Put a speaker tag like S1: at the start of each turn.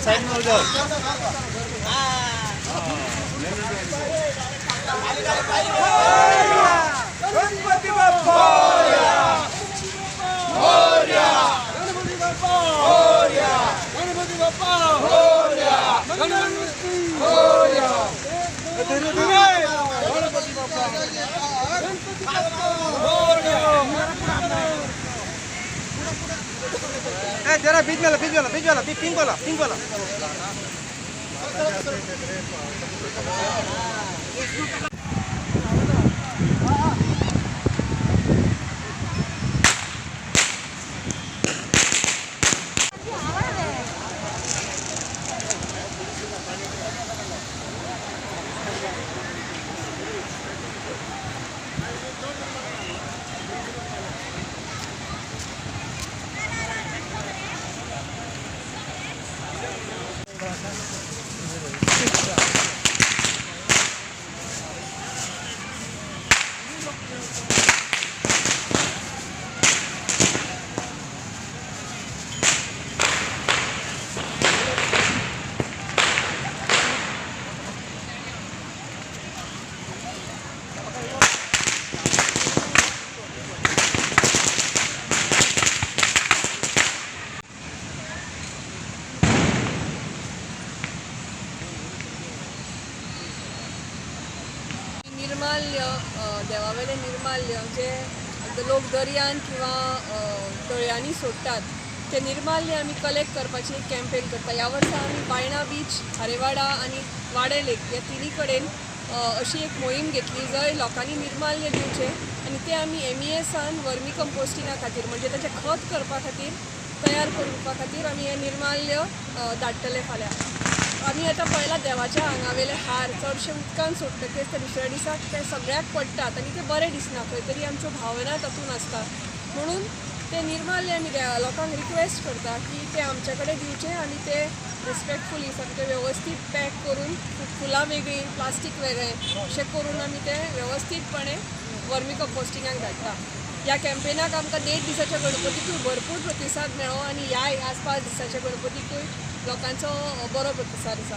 S1: Side में हो जाओ।
S2: गणपति बाप्पा मोरया, गणपति बाप्पा मोरया, गणपति बाप्पा मोरया, गणपति मोरया, गणपति बाप्पा गणपति बाप्पा मोरया।
S1: जरा बीच वाला, बीच वाला, बीच वाला, पिंक वाला, पिंक वाला।
S3: निर्माल्य देवावेले निर्माल्य जे लोक दर्यान किंवा तळयांनी सोडटात ते निर्माल्य आमी कलेक्ट करपाची एक कॅम्पेन करता। ह्या वर्सा आमी बायणा बीच, खारेवाडा आनी वाडे लेक ह्या तिनी कडेन अशी एक मोहीम घेतली जंय लोकांनी निर्माल्य दिवचें आनी ते आमी MESान वर्मी कंपोस्टिंगा खातीर म्हणजे ताचें खत करपा खातीर तयार करपा खातीर आमी हें निर्माल्य धाडटले फाल्यां। आमी आतां पळयलां देवाच्या आंगावेले हार चडशे उदकान सोडटकीच ते दुसऱ्या दिसाक ते सगळ्याक पडटात आनी ते बरें दिसना, खंय तरी आमच्यो भावना तातूंत आसता। म्हणून ते निर्माल्य आमी लोकांक रिक्वेस्ट करता की ते आमच्या कडेन दिवचे आनी ते रिस्पेक्टफुली सामकें वेवस्थीत पॅक करून, फुलां वेगळीं, प्लास्टीक वेगळें अशें करून आमी ते वेवस्थीतपणे वर्मी कंपोस्टिंगाक धाडटा। ह्या कॅम्पेनाक आमकां 1.5 दिसाच्या गणपतीकूय भरपूर प्रतिसाद मेळ्ळो आनी ह्या आसपास दिसाच्या गणपतीकूय लोकांचो बरो प्रतिसाद आसा।